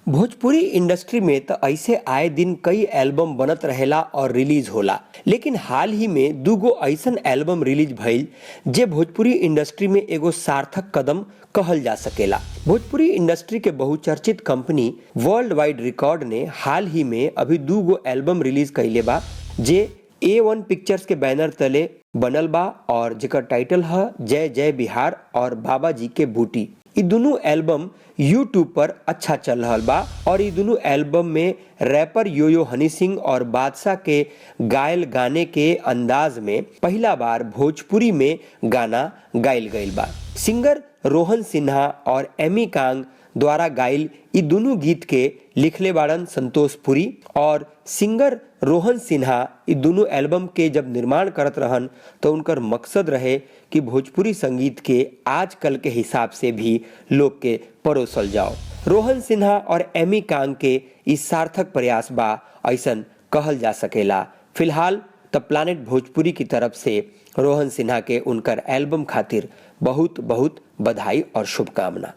Bhojpuri industry में तो ऐसे आए दिन कई एल्बम बनत रहेला और रिलीज होला, लेकिन हाल ही में दूगो ऐसन एल्बम रिलीज भइल जे भोजपुरी इंडस्ट्री में एगो सार्थक कदम कहल जा सकेला। भोजपुरी इंडस्ट्री के बहुचर्चित कंपनी वर्ल्ड वाइड रिकॉर्ड ने हाल ही में अभी दूगो एल्बम रिलीज कइले बा जे ए वन पिक्चर्स के बैनर तले बनल बा और जेकर टाइटल है जय जय बिहार और बाबा जी के बूटी। ई दुनू एल्बम यूट्यूब पर अच्छा चल रहल बा और ई दुनू एल्बम में रैपर यो यो हनी सिंह और बादशाह के गायल गाने के अंदाज में पहला बार भोजपुरी में गाना गायल गईल बा। सिंगर रोहन सिन्हा और एमी कांग द्वारा गायल ई दुनू गीत के लिखले बाड़न संतोष पुरी और सिंगर रोहन सिन्हा ई दुनू एल्बम के जब निर्माण करत रहन तो उनकर मकसद रहे कि भोजपुरी संगीत के आजकल के हिसाब से भी लोग के परोसल जाओ। रोहन सिन्हा और एमी कांग के ई सार्थक प्रयास बा, ऐसन कहल जा सकेला। फिलहाल द प्लानेट भोजपुरी की तरफ से रोहन सिन्हा के उनकर एल्बम खातिर बहुत बहुत बधाई और शुभकामना।